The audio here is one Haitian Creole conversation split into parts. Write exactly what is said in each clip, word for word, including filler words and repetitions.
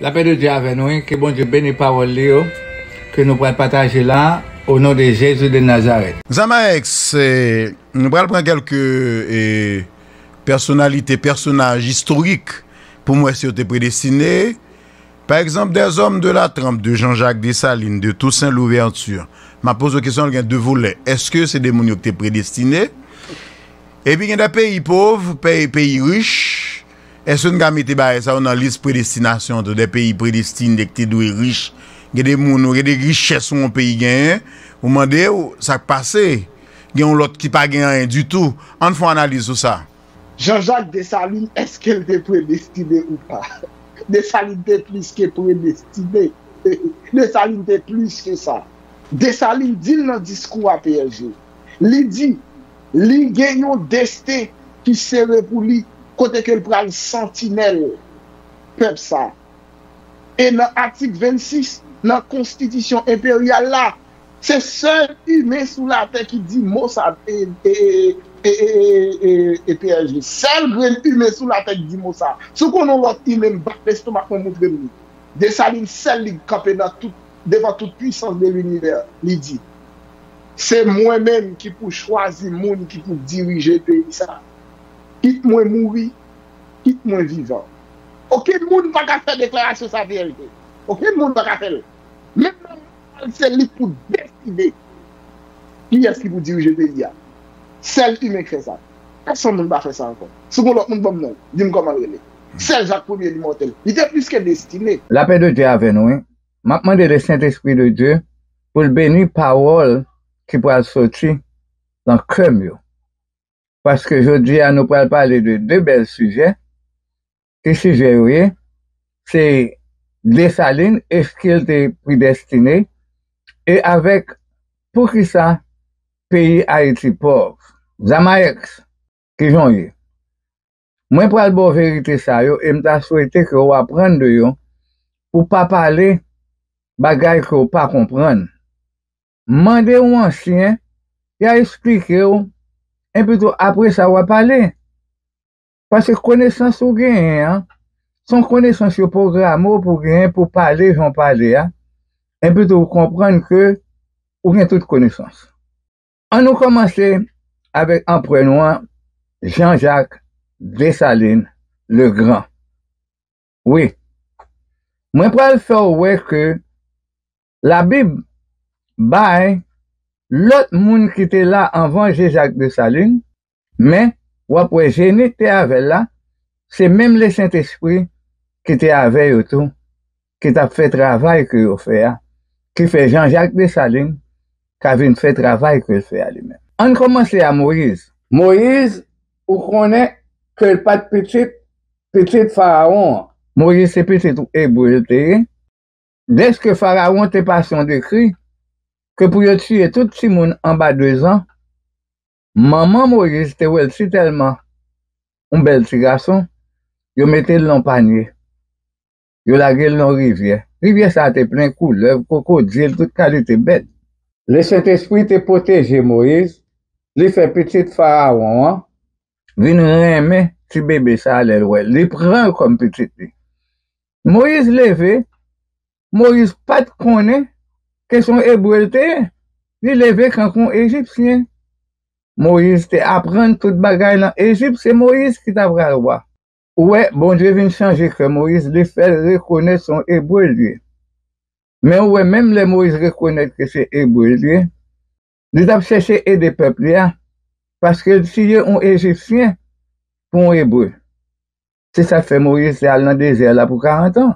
Lapè de Dye avè nou, wi. Ke Bondye beni pawòl li yo, ke nou pral pataje la, o non de Jezi de Nazarèt. Zamaex, eh, nou pral pran kèlke, eh, pèsonalite, pèsonaj istorik, pou m wè si yo te predestine. Pa egzanp, des hommes de la trempe de Jean-Jacques Dessalines, de Toussaint Louverture. M ap poze w kesyon, l gen de volè. Èske se de moun yo ki te predestine? Epi gen de peyi pòv, peyi, peyi rich. Èske n ka mete bagay sa yo nan lis predestinasyon tou, de peyi predestine, ki te dwe rich? Gen de moun, ou gen de richès yon peyi genyen, ou mande w sa k pase. Gen yon lòt ki pa gen anyen ditou. Ann fè yon analiz sou sa. Jean-Jacques Dessalines, èske l te predestine ou pa? Dessalines te plis ke predestine. Dessalines te plis ke sa. Dessalines di l nan diskou a, P S G. Li di, li gen yon desten ki sere pou li, kote ke l pral santinèl pèp sa. E nan atik vennsis, nan konstitisyon enperyal la, se sèl imen sou latè ki di mo sa, e, e, e, e, e, e, e, P S G. Sèl grenn imen sou latè ki di mo sa. Si w konnen yon lòt imen, m bat lestomak mwen, montre m li. Desalin sèl li k kanpe nan tout, devan tout pwisans de linivè, li di, se mwen menm ki pou chwazi moun ki pou dirije peyi sa. Kit mwen mouri, kit mwen vivan. Okenn moun pa ka fè deklarasyon sa, P S G. Okenn moun pa ka fè l. Menm nan moral, se li k pou deside kiyès ki pou dirije peyi a. Sèl imen k fè sa. Pèsonn moun pa fè sa ankò. Si gon lòt moun, ban m non l. Di m kòman l rele. Sèl Jak Premye Limòtèl. Li te plis ke destine. Lapè de Dye avè nou, wi. M ap mande le Sentespri de Dye pou l beni pawòl ki pral soti nan kè m yo. Paske jodi a, nou pral pale de de bèl sijè. Ki sijè yo ye? Se Desalin, èske l te predestine? E avèk poukisa peyi Ayiti pòv? Zamaex, kijan w ye? Mwen pral ba w verite sa yo e m ta swete ke w aprann de yo pou w pa pale bagay ke w pa konprann. Mande yon ansyen, y a esplike w, enpi tou apre sa w a pale. Paske konesans ou genyen an, se yon konesans yo pwograme w pou w genyen pou w pale jan w pale a, enpi tou w konprann ke ou gen tout konesans. Ann nou kòmanse avèk anprè nou an, Jean-Jacques Dessalines le Grand. Wi, mwen pral fè w wè ke Labib bay lòt moun ki te la anvan Jean-Jacques Dessalines, men w ap wè jeni k te avè l la, se menm Lesentespri ki te avè yo tou, ki t ap fè travay ke yo fè a, ki fè Jean-Jacques Dessalines ka vin fè travay ke l fè a li menm. Ann kòmanse a Moyiz. Moyiz, ou konnen ke l pa t pitit, pitit Farawon an. Moyiz se pitit Ebre l te ye. Dèske Farawon te pase yon dekri ke pou yo tiye tout timoun anba de zan, manman Moyiz te wè l sitèlman yon bèl ti gason, yo mete l nan panye. Yo lage l nan rivyè. Rivyè sa a te plen koulèv, kwokodil, tout kalite bèt. Lesentespri te pwoteje Moyiz, li fè pitit Farawon an vin renmen ti bebe sa a lè l wè l. Li pran l kòm pitit li. Moyiz leve, Moyiz pa t konnen ke se yon Ebre l te ye. Li leve kankou yon Ejipsyen. Moyiz te aprann tout bagay nan Ejip, se Moyiz ki ta pral wa. Ou wè, Bondye vin chanje kè Moyiz, li fè l rekonèt se yon Ebre l ye. Men ou wè, menm lè Moyiz rekonèt ke se Ebre l ye, li t ap chèche ede pèp li a, paske l tiye yon Ejipsyen pou yon Ebre. Se sa k fè Moyiz te al nan dezè la pou karant an.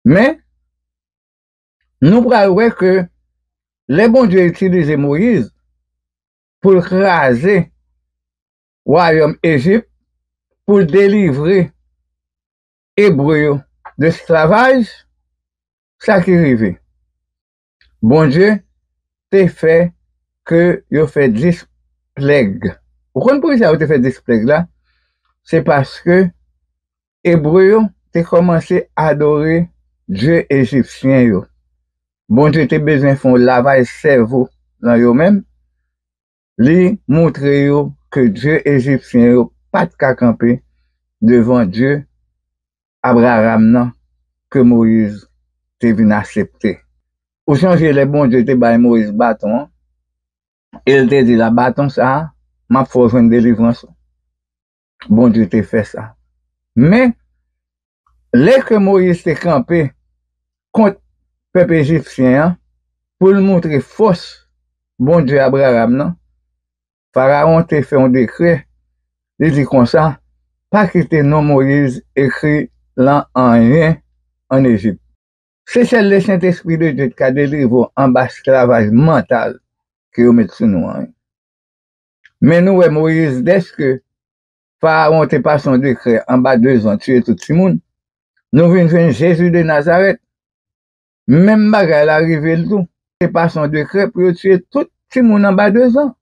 Men, nou pral wè ke lè Bondye itilize Moyiz pou l kraze wayòm Ejip, pou l delivre Ebre yo de esklavaj, sa ki rive? Bondye te fè ke yo fè dis plèg. Ou konn poukisa yo te fè dis plèg la? Se paske Ebre yo te kòmanse adore dye ejipsyen yo. Bondye te bezwen fè yon lavaj sèvo nan yo menm. Li montre yo ke dye ejipsyen yo pa t ka kanpe devan Dye Abraram nan ke Moyiz te vin aksepte. Ou sonje lè Bondye te bay Moyiz baton an, e l te di l, a baton sa a, m ap fè w jwenn delivrans ou. Bondye te fè sa. Men, lè ke Moyiz te kanpe kont pèp ejipsyen an, pou l montre fòs Bondye Abraram nan, Farawon te fè yon dekrè, li di konsa, pa kite non Moyiz ekri lan anyen ann Ejip. Se sèl Lesentespri de Dye ki ka delivre w anba esklavaj mantal ke yo met sou nou an. Men nou wè Moyiz, dèske Farawon te pase yon dekrè anba dezan tiye tout timoun, nou vin jwenn Jezi de Nazarèt. Menm bagay la rive l tou. Te pase yon dekrè pou yo tiye tout timoun anba dezan.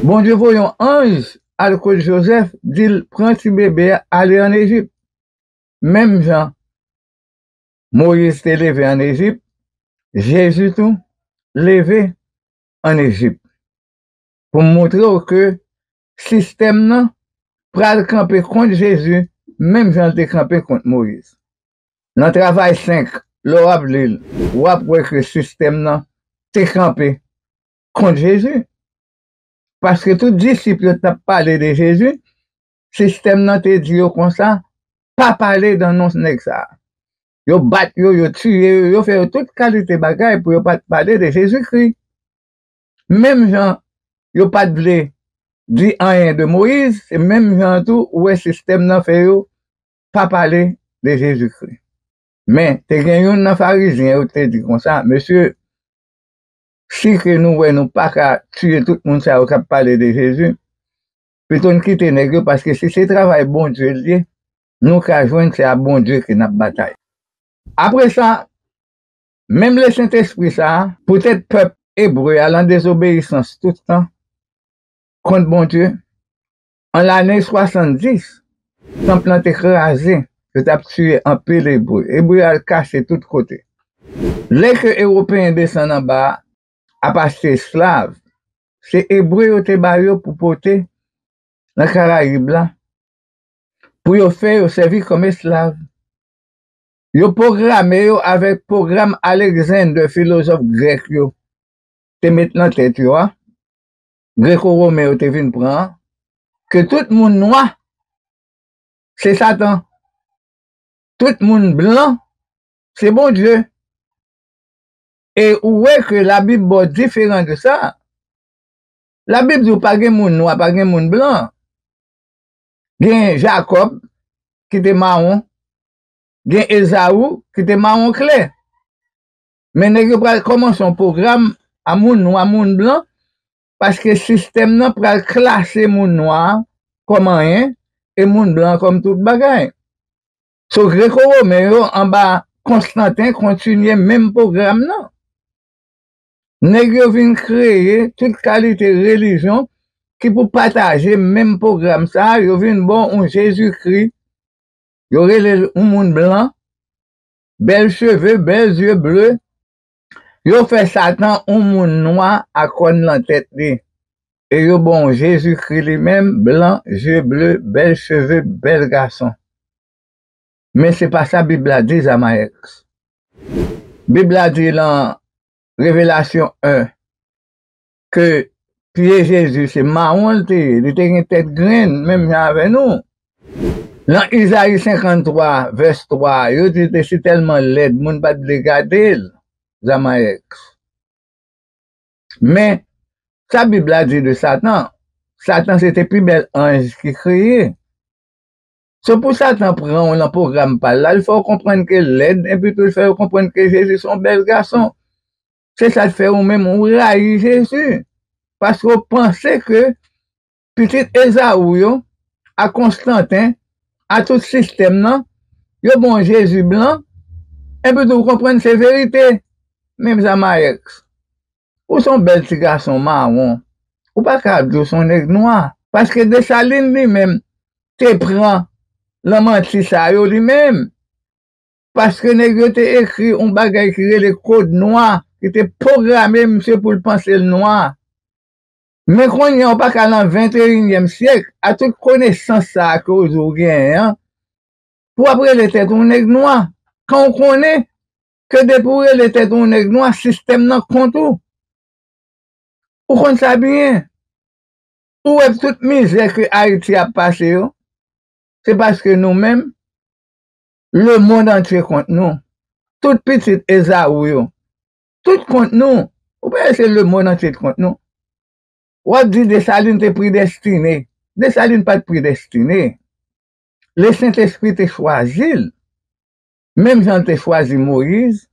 Bondye voye yon anj al kot Jozèf, di l pran ti bebe a, ale ann Ejip. Menm jan Moyiz te leve ann Ejip, Jezi tou leve ann Ejip. Pou m montre w ke sistèm nan pral kanpe kont Jezi, menm jan l te kanpe kont Moyiz. Nan Travay senk, lè w ap li l, w ap wè ke sistèm nan te kanpe kont Jezi. Paske tout disip yo t ap pale de Jezi, sistèm nan te di yo konsa, pa pale dan non nèg sa a. Yo bat yo, yo tiye yo, yo fè yo tout kalite bagay pou yo pa t pale de Jezikri. Menm jan yo pa t vle di anyen de Moyiz, se menm jan an tou ou wè sistèm nan fè yo pa pale de Jezikri. Men, te gen youn nan Farizyen yo ki te di konsa, mesye, si ke nou wè nou pa ka tiye tout moun sa yo k ap pale de Jezi, pito n kite nèg yo, paske si se travay Bondye l ye, nou ka jwenn se a Bondye ke n ap batay. Apre sa, menm Lesentespri sa a, poutèt pèp ebre a lan dezobeyisans tout tan kont Bondye, an lane swasanndis, tanp lan te kraze, yo t ap tiye anpil Ebre. Ebre al kache tout kote. Lè ke Ewopeyen desann anba a, ap achte esklav, se Ebre yo te ba yo pou pote nan Karayib la, pou yo fè yo sèvi kòm esklav. Yo pwograme yo avèk pwogram Alexander, filozòf grèk yo, te met nan tèt yo a, Greko-Women yo te vin pran an, ke tout moun nwa, se Satan. Tout moun blan, se Bondye. E ou wè ke Labib ba w diferan de sa. Labib di w pa gen moun nwa, pa gen moun blan. Gen Jakòb ki te mawon, gen Ezaou ki te mawon klè. Men nèg yo pral kòmanse yon pwogram a moun nwa, moun blan, paske sistèm nan pral klase moun nwa a kòm anyen e moun blan kòm tout bagay. So, Greko-Women yo anba Konstanten kontinye menm pwogram nan. Nèg yo vin kreye tout kalite relijyon ki pou pataje menm pwogram sa a, yo vin ba w yon Jezikri, yo rele l yon moun blan, bèl cheve, bèl zye ble. Yo fè Satan yon moun nwa ak kòn lan tèt li. E yo ba w yon Jezikri li menm, blan, zye ble, bèl cheve, bèl gason. Men se pa sa Bib la di, Zamaex. Bib la di lan Revelasyon en ke pye Jezi se mawon l te ye, li te gen tèt grenn, menm jan avè nou. Lan Izayi senkanntwa, vès twa, yo di l te sitèlman lèd, moun pa t vle gade l, Zamaex. Men, sa Bib la di de Satan, Satan se te pi bèl anj ki kreye. Se pou Satan pran w lan pwogram pa l la, l fè w konprann ke l lèd, epi tou l fè w konprann ke Jezi se yon bèl gason. Se sa k fè ou menm ou rayi Jezi. Paske w panse ke pitit Ezaou yo, a Konstanten, a tout sistèm nan, yo ba w Jezi blan, epi tou w konprann se verite. Menm Zamaex, ou se yon bèl ti gason mawon. Ou pa ka di w se yon nèg nwa. Paske Desalin li menm te pran lan manti sa yo li menm. Paske nèg yo te ekri yon bagay ki rele kòd nwa, ki te pwograme misye pou l panse l nwa. Men kounye a, ou pa ka lan venteyinyèm syèk, a tout konesans sa a ke w di w genyen an, pou w ap rele tèt ou nèg nwa, kan w konnen ke depi w rele tèt ou nèg nwa, sistèm nan kont ou. Ou konn sa byen. Ou wè tout mizè ke Ayiti ap pase yo, se paske nou menm, lemonn antye kont nou. Tout pitit Ezaou yo, tout kont nou. Ou pa wè se lemonn antye kont nou. W ap di Desalin te predestine. Desalin pa t predestine. Lesentespri te chwazi l. Menm jan l te chwazi Moyiz,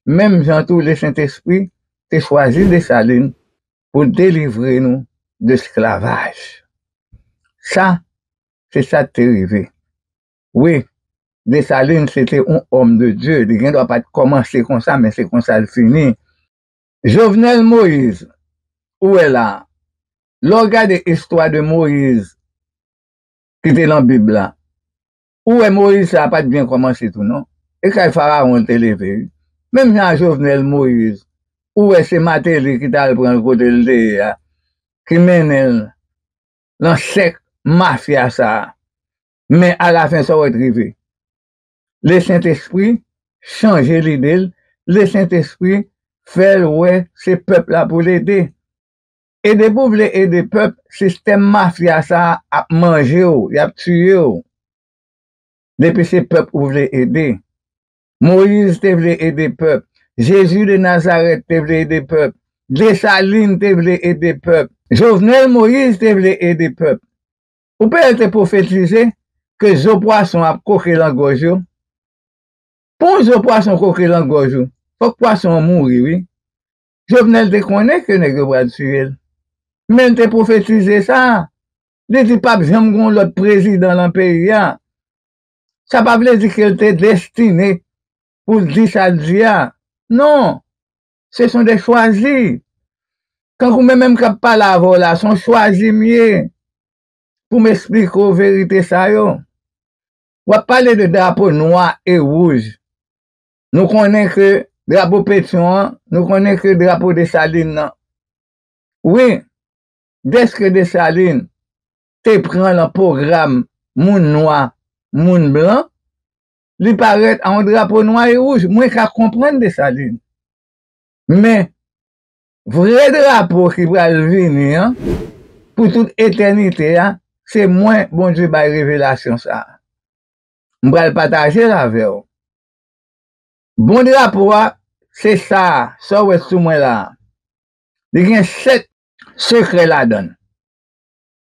menm jan tou Lesentespri te chwazi Desalin pou delivre nou de esklavaj. Sa, se sa k te rive. Wi, Desalin se te yon òm de Dye. Li gen dwa pa t kòmanse konsa, men se konsa l fini. Jovenel Moïse, ou wè la, lè w gade istwa de Moïse ki te nan Bib la, ou wè Moïse sa a pa t byen kòmanse tou non. E kay Farawon l te leve wi. Menm jan a Jovenel Moïse, ou wè se Martelly ki t al pran l kote l te ye a, ki mennen l nan sèk mafya sa a. Men alafen sa w wè t rive. Lesentespri chanje lide l, Lesentespri fè l wè se pèp la pou l ede. E depi w vle ede pèp, sistèm mafya sa a ap manje w, y ap tiye w. Depi se pèp ou vle ede. Moyiz te vle ede pèp. Jezi de Nazarèt te vle ede pèp. Desalin te vle ede pèp. Jovenel Moïse te vle ede pèp. Ou pa wè l te pwofetize ke zo pwason ap koke lan gòj yo? Pou yon zo pwason koke lan gòj ou, fòk pwason an mouri wi. Jovenel te konnen ke nèg yo pral tiye l. Men l te pwofetize sa. Li di p ap janm gen yon lòt prezidan lan peyi a. Sa pa vle di ke l te destine pou l di sa l di a. Non. Ce sont des choisis. Kankou mwen menm k ap pale avè w la, se yon chwazi m ye pou m esplike w verite sa yo. W ap pale de drapo nwa e wouj. Nou konnen ke drapo Petyon an, nou konnen ke drapo Desalin nan. Wi, dèske Desalin te pran lan pwogram moun nwa, moun blan, li parèt a yon drapo nwa e wouj. Mwen ka konprann Desalin. Men, vre drapo ki pral vini an, pou tout etènite a, se mwen Bondye bay revelasyon sa a. M pral pataje l avè w. Bon drapo a, se sa a, sa w wè sou mwen la a. Li gen sèt sekrè ladan l.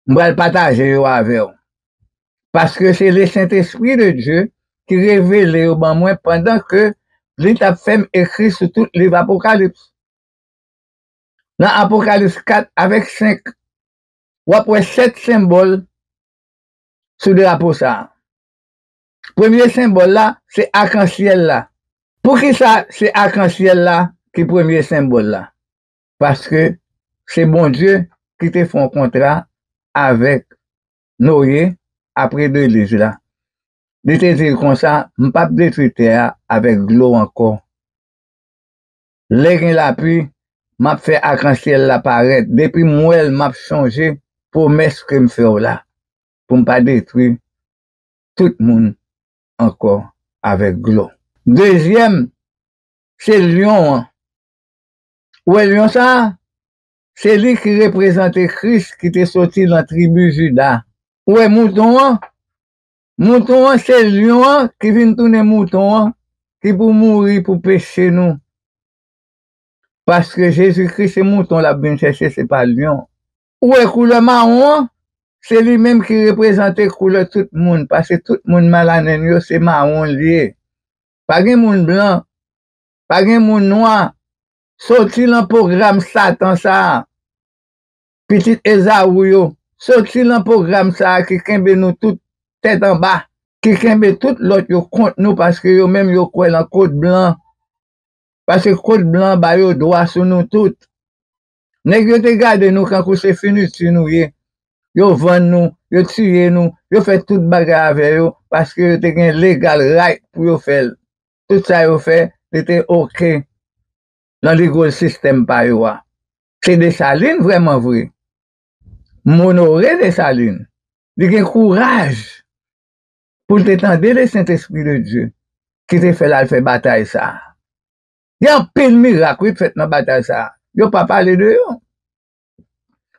M pral pataje yo avè w. Paske se Lesentespri de Dye ki revele yo ban mwen pandan ke li t ap fè m ekri sou tout liv Apokalips. Nan Apokalips kat avèk senk, w ap wè sèt senbòl sou drapo sa a. Premye senbòl la, se akansyèl la. Poukisa se akansyèl la ki premye senbòl la? Paske se Bondye ki te fè yon kontra avèk Noye apre deliz la. Li te di l konsa, "M p ap detwi tè a avèk dlo ankò. Lè gen lapli, m ap fè akansyèl la parèt. Depi m wè l, m ap chonje pwomès ke m fè w la, pou m pa detwi tout moun ankò avèk dlo." Dezyèm, se lyon an. Ou wè lyon sa a? Se li ki reprezante Kris ki te soti nan tribi Jida. Ou wè mouton an? Mouton an se lyon an ki vin tounen mouton an, ki pou mouri pou peche nou. Paske Jezikri se mouton l ap vin chèche, se pa lyon. Ou wè koulè mawon an? Se li menm ki reprezante koulè tout moun, paske tout moun malanèn yo se mawon l ye. Pa gen moun blan, pa gen moun nwa. Soti lan pwogram Satan sa a. Pitit Ezawu yo, soti lan pwogram sa a ki kenbe nou tout tèt anba, ki kenbe tout lòt yo kont nou, paske yo menm yo kwè lan kòd blan. Paske kòd blan ba yo dwa sou nou tout. Nèg yo te gade nou kankou se finiti nou ye. Yo vann nou, yo tiye nou, yo fè tout bagay avè yo, paske yo te gen legal right pou yo fè l. Tout sa yo fè, li te oke lan legal sistèm pa yo a. Se Desalin vrèman vre. M onore Desalin. Li gen kouraj pou l te tande le Sentespri de Dye ki te fè l al fè batay sa a. Gen anpil mirak, wi, k fèt nan batay sa a. Yo pa pale de yo.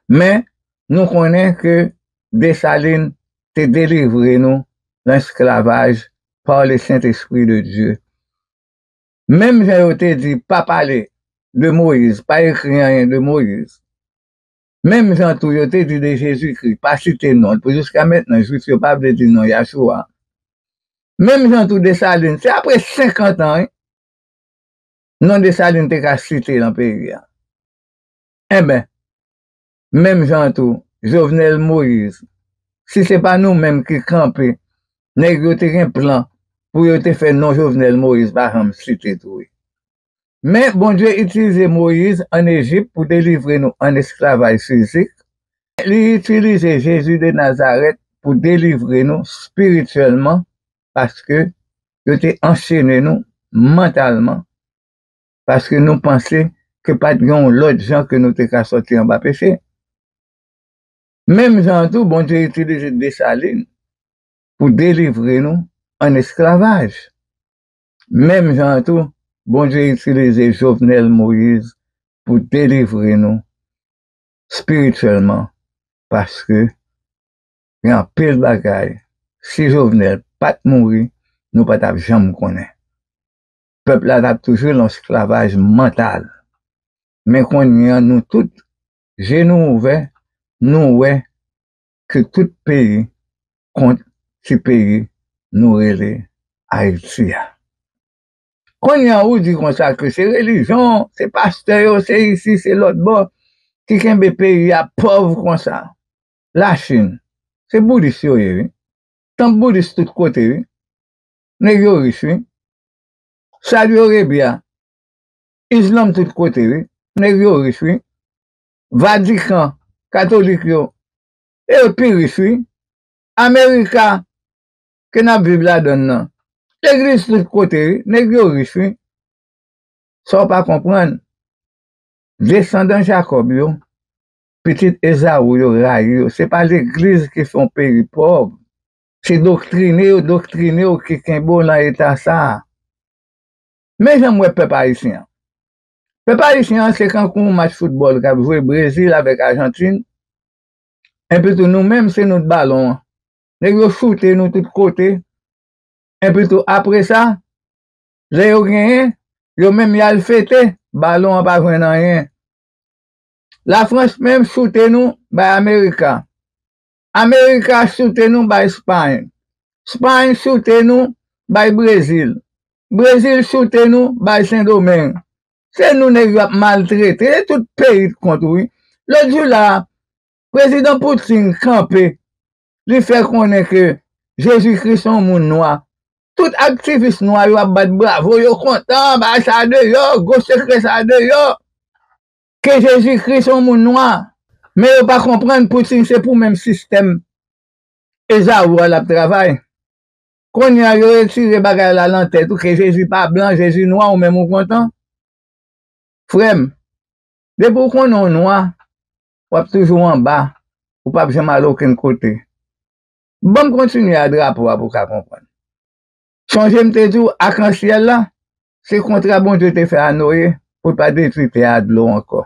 Men, nou konnen ke Desalin te delivre nou nan esklavaj par le Sentespri de Dye. Menm jan yo te di pa pale de Moyiz, pa ekri anyen de Moyiz. Menm jan tou yo te di de Jezikri, pa site non l, pou jiska mentnan, Jwif yo pa vle di non Yahshua. Menm jan tou Desalin, se apre senkant an, wi, non Desalin te ka site nan peyi a. Enben, menm jan tou, Jovenel Moïse, si se pa nou menm ki kanpe, nèg yo te gen plan pou yo te fè non Jovenel Moïse pa janm site tou, wi. Men Bondye itilize Moyiz ann Ejip pou delivre nou ann esklavaj fizik. Li itilize Jezi de Nazarèt pou delivre nou espirityèlman, paske yo te anchene nou mantalman, paske nou panse ke pa t gen yon lòt jan ke nou te ka sòti anba peche. Menm jan an tou, Bondye itilize Desalin pou delivre nou ann esklavaj. Menm jan an tou, Bondye itilize Jovenel Moïse pou delivre nou espirityèlman, paske gen anpil bagay, si Jovenel pa t mouri, nou pa t ap janm konnen. Pèp la t ap toujou nan esklavaj mantal. Men kounye a, nou tout, je nou ouvè, nou wè ke tout peyi kont ti peyi nou rele Ayiti a. Kounye a, ou di konsa ke se relijyon, se pastè yo, se isi, se lòt bò ki kenbe peyi a pòv konsa. Lachin, se boudis yo ye, wi. Tanp boudis tout kote, wi. Nèg yo rich, wi. Saudi Arabia, Islam tout kote, wi. Nèg yo rich, wi. Vatikan, katolik yo, e yo pi rich, wi. Amerika, ke n ap viv ladann nan. Legliz tout kote, wi. Nèg yo rich, wi. Sa w pa konprann, desandan Jakòb yo, pitit Ezaou yo rayi yo. Se pa legliz ki fè yon peyi pòv. Se doktrine yo doktrine w ki kenbe w nan eta sa a. Men jan m wè pèp ayisyen an. Pèp ayisyen an se kankou yon match foutbòl k ap jwe Brezil avèk Ajantin. Enpi tou, nou menm, se nou t balon an. Nèg yo choute nou tout kote. Enpi tou, apre sa, lè yo genyen, yo menm y al fete, balon an pa jwenn anyen. Lafrans menm choute nou bay Amerika. Amerika choute nou bay Espay. Espay choute nou bay Brezil. Brezil choute nou bay Sendomeng. Se nou nèg yo ap maltrete. Se tout peyi t kont ou, wi. Lòt jou la a, Prezidan Putin kanpe, li fè konnen ke Jezikri se yon moun nwa. Tout aktivis nwa yo ap bat bravo, yo kontan, ba sa deyò, gwo sekrè sa deyò. Ke Jezikri se yon moun nwa. Men yo pa konprann Putin se pou menm sistèm Ezaou a l ap travay. Kounye a, yo retire bagay la nan tèt ou ke Jezi pa blan, Jezi nwa, ou menm ou kontan. Frè m, depi w konnen w nwa, w ap toujou anba, ou p ap janm al okenn kote. Ban m kontinye a drapo a pou w ka konprann. Sonje m te di w, akansyèl la, se kontra Bondye te fè a Noye pou l pa detwi tè a dlo ankò.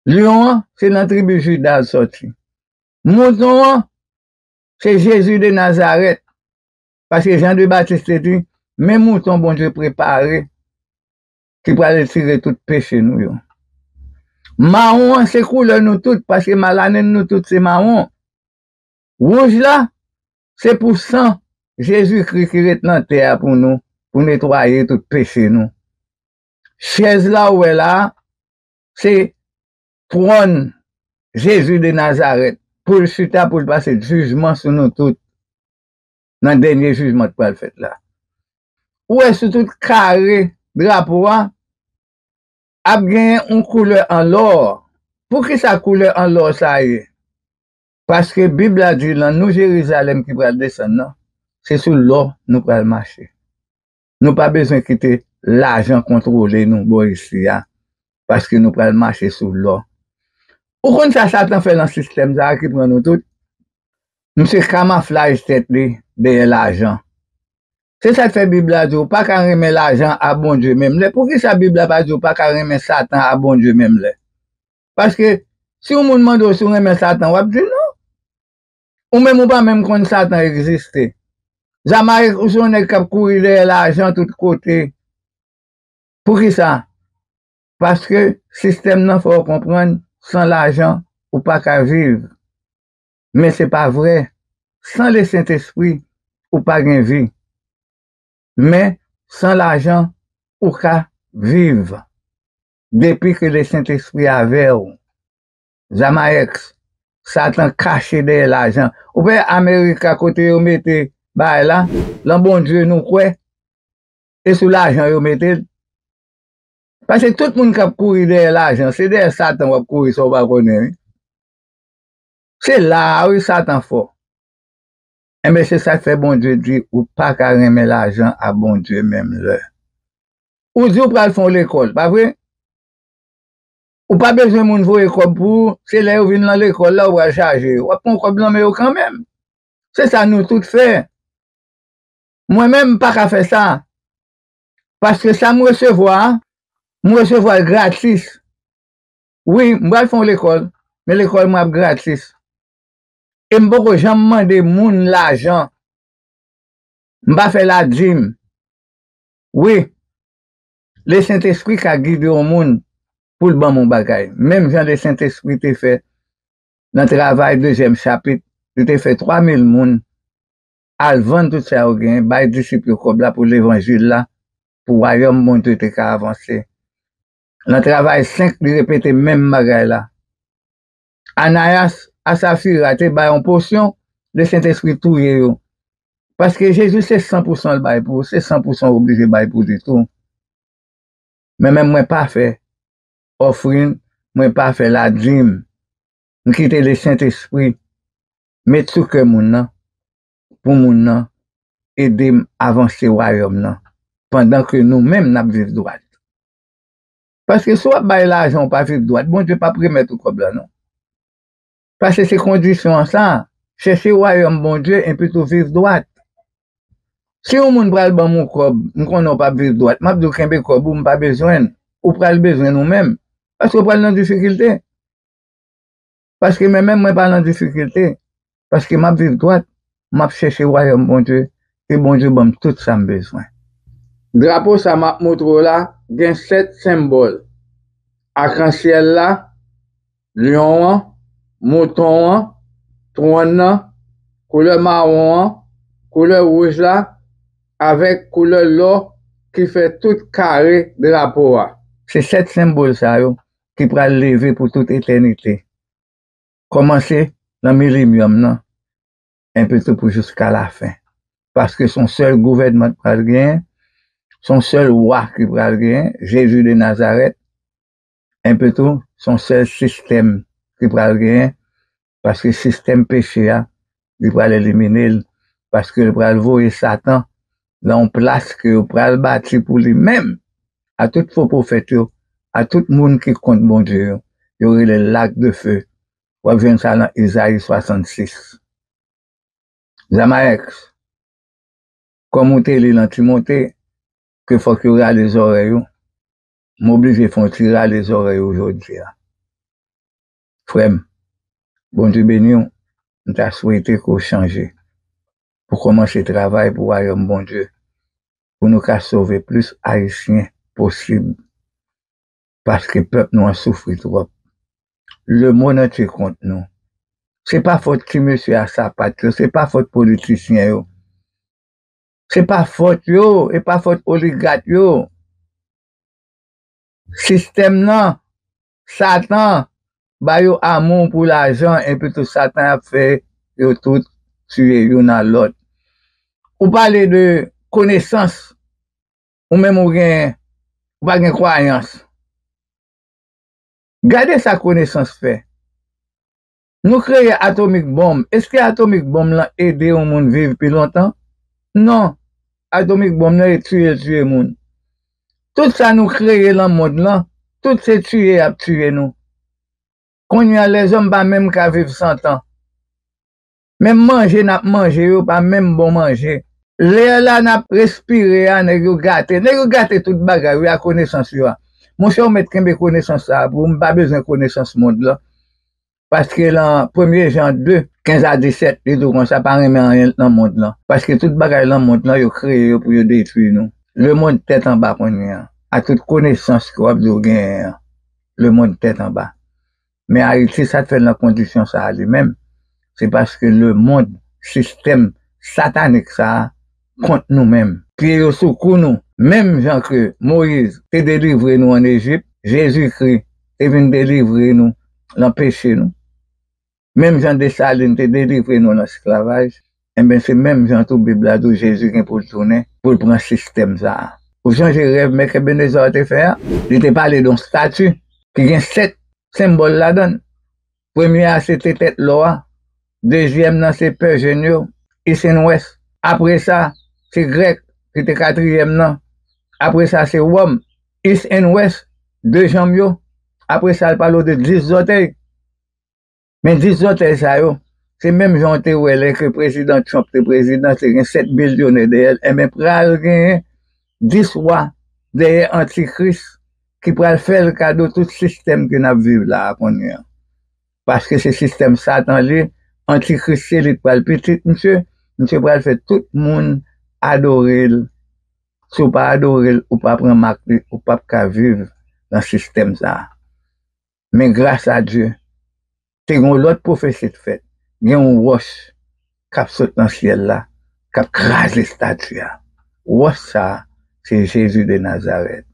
Lyon an, se nan tribi Jida l sòti. Mouton an, se Jezi de Nazarèt. Paske Jan de Batis te di, men mouton Bondye prepare ki pral retire tout peche nou yo. Mawon an se koulè nou tout, paske malanin nou tout se mawon. Wouj la, se pou san Jezikri ki ret nan tè a pou nou, pou netwaye tout peche nou. Chèz la ou wè la a, se twòn Jezi de Nazarèt, pou l chita, pou l pase jijman sou nou tout nan dènye jijman k pral fèt la. Ou wè sou tout kare drapo a, ap genyen yon koulè an lò. Poukisa koulè an lò sa ye? Paske Bib la di nan nou Jerizalèm ki pral desann nan, se sou lò nou pral mache. Nou pa bezwen kite lajan kontwole nou bò isi a, paske nou pral mache sou lò. Ou konn sa Satan fè nan sistèm sa a ki pran nou tout? Misye kamaflaj tèt li, dèyè lajan. Se sa k fè Bib la di w pa ka renmen lajan a Bondye menm lè. Poukisa Bib la pa di w pa ka renmen Satan a Bondye menm lè? Paske si yon moun mande w si w renmen Satan, w ap di l non. Ou menm ou pa menm konn Satan egziste. Zamayek, ou se yon nèg k ap kouri dèyè lajan tout kote. Poukisa? Paske sistèm nan fè w konprann san lajan ou pa ka viv. Men se pa vre. San Lesentespri, ou pa gen vi. Men san lajan, ou ka viv. Depi ke Lesentespri avè w. Zamaex, Satan kache dèyè lajan. Ou wè Amerika kote yo mete bagay la, lan Bondye nou kwè, e sou lajan yo mete l. Paske tout moun k ap kouri dèyè lajan, se dèyè Satan w ap kouri san w pa konnen, wi. Se la a, wi, Satan fò. Enben, se sa k fè Bondye di ou pa ka renmen lajan a Bondye menm lè. Ou di ou pral fè yon lekòl, pa vre? Ou pa bezwen moun voye kòb pou ou, se lè yo vin lan lekòl la ou pral chaje yo. W ap pran kòb lan men yo kanmenm. Se sa nou tout fè. Mwen menm, m pa ka fè sa. Paske sa m resevwa a, m resevwa l gratis. Wi, m pral fè yon lekòl, men lekòl mwen ap gratis. E m poko janm mande moun lajan. M pa fè ladim. Wi, Lesentespri ka gide yon moun pou l ban m yon bagay. Menm jan Lesentespri te fè nan Travay, dezyèm chapit, li te fè twa mil moun al vann tout sa yo genyen, bay disip yo kòb la pou levanjil la, pou wayòm Bondye te ka avanse. Nan Travay senk, li repete menm bagay la. Anayas a Safira te bay yon posyon, Lesentespri touye yo. Paske Jezi se san pou san l bay pou ou, se san pou san w oblije bay pou li tou. Men menm mwen pa fè ofrin, mwen pa fè ladim. M kite Lesentespri met sou kè moun nan, pou moun nan ede m avanse wayòm nan, pandan ke nou menm n ap viv dwat. Paske si w ap bay lajan ou pa viv dwat, Bondye p ap remèt ou kòb la non. Paske se kondisyon an sa, chèche wayòm Bondye epi tou viv dwat. Si yon moun pral ban m yon kòb, m konnen w p ap viv dwat, m ap di w kenbe kòb ou, m pa bezwen l. Ou pral bezwen l ou menm, paske w pral nan difikilte. Paske men menm mwen pa nan difikilte, paske m ap viv dwat, m ap chèche wayòm Bondye, e Bondye ban m tout sa m bezwen. Drapo sa m ap montre w la gen sèt senbòl: akansyèl la, lyon an, mouton an, twòn nan, koulè mawon an, koulè wouj la, avèk koulè lò ki fè tout kare drapo a. Se sèt senbòl sa yo ki pral leve pou tout etènite. Kòmanse nan milenyòm nan, enpi tou pou jiska lafen. Paske se yon sèl gouvènman k pral genyen, se yon sèl wa ki pral genyen, Jezi de Nazarèt, enpi tou se yon sèl sistèm ki pral genyen, paske sistèm peche a, li pral elimine l, paske l pral voye Satan nan yon plas ke yo pral bati pou li menm, a tout fo pwofèt yo, a tout moun ki kont Bondye yo, yo rele l lak de fe. W ap jwenn sa nan Izayi swasannsis. Zamaex, kòm ou te li lan Timote, ke fòk yo rale zòrèy ou, m oblije fè yon ti rale zòrèy ou jodi a. Frè m, Bondye beni w, m ta swete ke w chanje, pou kòmanse travay pou wayòm Bondye, pou nou ka sove plis Ayisyen posib, paske pèp nou an soufri twòp. Lemonn antye kont nou. Se pa fòt ti mesye a sapat yo, se pa fòt politisyen yo. Se pa fòt yo, e pa fòt oligat yo. Sistèm nan, Satan, ba yo amou pou lajan, epi tou Satan ap fè yo tout tiye youn a lòt. Ou pale de konesans, ou menm ou gen, ou pa gen kwayans. Gade sa konesans fè. Nou kreye atomik bonm. Èske atomik bonm lan ede yon moun viv pi lontan? Non. Atomik bonm lan e tiye l tiye moun. Tout sa nou kreye lan mond lan, tout se tiye y ap tiye nou. Kounye a, lèzòm pa menm ka viv san tan. Menm manje n ap manje yo pa menm bon manje. Lè la n ap respire a, nèg yo gate. Nèg yo gate tout bagay, wi, a konesans yo a. Monchè, ou mèt kenbe konesans sa a pou ou. M pa bezwen konesans mond lan. Paske lan premye Jan de, kenz a disèt, li di w konsa, pa renmen anyen nan mond lan. Paske tout bagay lan mond lan, yo kreye yo pou yo detwi nou. Lemonn tèt anba kounye a. A tout konesans ke w ap di w genyen an, lemonn tèt anba. Men Ayiti, sa k fè l nan kondisyon sa a li menm, se paske lemonn, sistèm satanik sa a, kont nou menm. Pye yo sou kou nou. Menm jan ke Moyiz te delivre nou ann Ejip, Jezikri te vin delivre nou nan peche nou. Menm jan Desalin te delivre nou nan esklavaj, enben, se menm jan tou Bib la di w Jezi gen pou l tounen, pou l pran sistèm sa a. Ou sonje rèv Mèk Ebeneza te fè a? Li te pale de yon stati ki gen sèt senbòl ladan l. Premye a se te tèt lò a, dezyèm nan se pè jèn yo, East and West. Apre sa, se Grèk ki te katriyèm nan. Apre sa, se Wòm, East and West, de janm yo. Apre sa, l pale w de dis zòtèy. Men dis zòtèy sa yo, se menm jan w te wè lè ke prezidan Trump te prezidan, te gen sèt bilyonè dèyè l, enben pral genyen dis wa dèyè Antikris ki pral fè l kado tout sistèm ke n ap viv la a kounye a. Paske se sistèm Satan li ye, Antikris se li k pral pitit misye, misye pral fè tout moun adore l. Si w pa adore l, ou pa pran mak li, ou p ap ka viv nan sistèm sa a. Men gras a Dye, te gen yon lòt pwofesi k fèt. Gen yon wòch k ap sot nan syèl la, k ap kraze estati a. Wòch sa a, se Jezi de Nazarèt.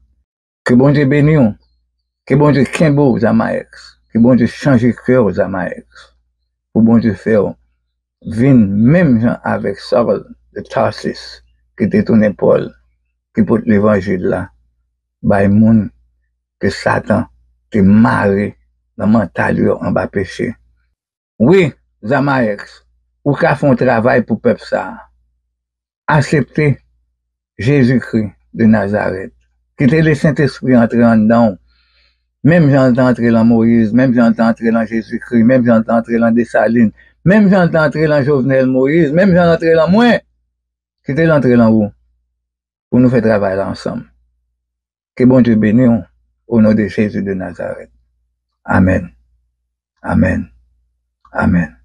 Ke Bondye beni w. Ke Bondye kenbe w, Zamaex. Ke Bondye chanje kè w, Zamaex. Pou Bondye fè w vin menm jan avèk Saul de Tarsis, ki te tounen Pòl, ki pot levanjil la bay moun ke Satan te mare nan mantal yo anba peche. Wi, Zamaex, ou ka fè yon travay pou pèp sa a. Asepte Jezikri de Nazarèt. Kite Lesentespri antre anndan w. Menm jan l te antre lan Moyiz, menm jan l te antre lan Jezikri, menm jan l te antre lan Desalin, menm jan l te antre lan Jovenel Moïse, menm jan l antre lan mwen, kite l antre lan ou. Pou nou fè travay la ansanm. Ke Bondye beni w, o non de Jezi de Nazarèt. Amèn. Amèn. Amèn.